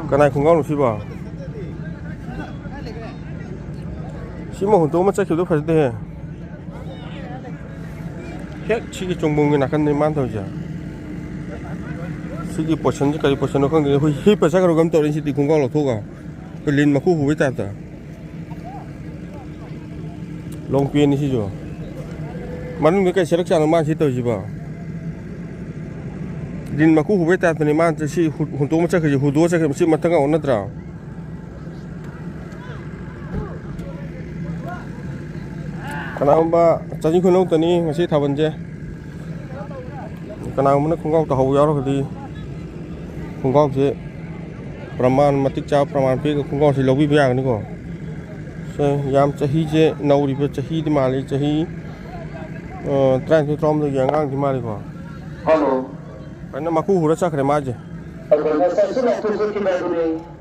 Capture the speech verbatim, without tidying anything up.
ꯀꯅꯥꯏ ꯈꯣꯡꯒ꯭ꯔꯥꯎꯅꯣ ꯁꯤꯕꯣ? ꯁꯤꯃ ꯍꯨꯟꯇꯣꯛ ꯑꯃ ꯆꯠꯈꯤꯕꯗꯣ ꯐꯖꯗꯦꯍꯦ꯫ ꯍꯦꯛ ꯁꯤꯒꯤ ꯆꯣꯡꯕꯝꯒꯤ ꯅꯥꯀꯟꯗꯅꯤ ꯃꯥꯅ ꯇꯧꯔꯤꯁꯦ꯫ ꯁꯤꯒꯤ ꯄꯣꯁꯟꯁꯦ ꯀꯔꯤ ꯄꯣꯁꯟꯅꯣ ꯈꯪꯗꯦ꯫ ꯑꯩꯈꯣꯏ ꯍꯤꯞꯄ ꯆꯠꯈ꯭ꯔꯕ ꯀꯩꯅꯣꯝ ꯇꯧꯔꯦ ꯁꯤꯗꯤ, ꯈꯣꯡꯒ꯭ꯔꯥꯎ ꯂꯧꯊꯣꯛꯑꯒ꯫ ꯑꯩꯈꯣꯏ ꯂꯤꯟ ꯃꯈꯨ ꯍꯨꯕꯩ ꯇꯥꯏꯞꯇ꯫ ꯂꯣꯡ ꯄꯦꯟꯅꯤ ꯁꯤꯁꯨ꯫ ꯃꯅꯨꯡꯗ ꯀꯩ ꯁꯦꯠꯂꯛ ꯆꯥꯠꯅꯣ ꯃꯥꯅ ꯁꯤ ꯇꯧꯔꯤꯁꯤꯕꯣ? ꯂꯤꯟ ꯃꯀꯨ ꯍꯨꯕꯩ ꯇꯥꯏꯞꯇꯅꯤ ꯃꯥꯅ ꯁꯤ ꯍꯨ-, ꯍꯨꯟꯇꯣꯛꯑ ꯆꯠꯈ꯭ꯔꯤꯁꯦ, ꯍꯨꯟꯗꯣꯛꯑ ꯆꯠꯈ꯭ꯔꯤꯁꯦ, ꯃꯁꯤ ꯃꯊꯪ ꯑꯣꯟꯅꯗ꯭ꯔꯣ? ꯀꯅꯥꯒꯨꯝꯕ ꯆꯅꯤ ꯈꯨꯅꯧꯇꯅꯤ ꯉꯁꯤ ꯊꯥꯕꯜꯁꯦ꯫ ꯀꯅꯥꯒꯨꯝꯕꯅ ꯈꯣꯡꯒ꯭ꯔꯥꯎ ꯇꯥꯍꯧꯕ ꯌꯥꯎꯔꯒꯗꯤ, ꯈꯣꯡꯒ꯭ꯔꯥꯎꯁꯦ ꯄ꯭ꯔꯃꯥꯟ, ꯃꯇꯤꯛ ꯆꯥꯕ ꯄ꯭ꯔꯃꯥꯟ ꯄꯤꯔꯒ ꯈꯣꯡꯒ꯭ꯔꯥꯎꯁꯦ ꯂꯧꯕꯤꯕ ꯌꯥꯒꯅꯤꯀꯣ꯫ ꯁꯦ, ꯌꯥꯝ ꯆꯍꯤꯁꯦ ꯅꯧꯔꯤꯕ ꯆꯍꯤꯗꯤ ꯃꯥꯜꯂꯤ, ꯆꯍꯤ, ꯑ, ꯇꯔꯥꯅꯤꯊꯣꯏ, ꯇꯔꯥꯍꯨꯝꯗꯣꯏꯒꯤ ꯑꯉꯥꯡꯗꯤ ꯃꯥꯜꯂꯤꯀꯣ꯫ ꯍꯜꯂꯣ꯫ ꯐꯖꯅ ꯃꯀꯨ ꯍꯨꯔ ꯆꯠꯈ꯭ꯔꯦ ꯃꯥꯁꯦ꯫ ꯑꯩꯈꯣꯏ ꯉꯁꯥꯏꯁꯨ ꯂꯥꯎꯊꯣꯛꯆꯈꯤꯕ ꯑꯗꯨꯅꯤ꯫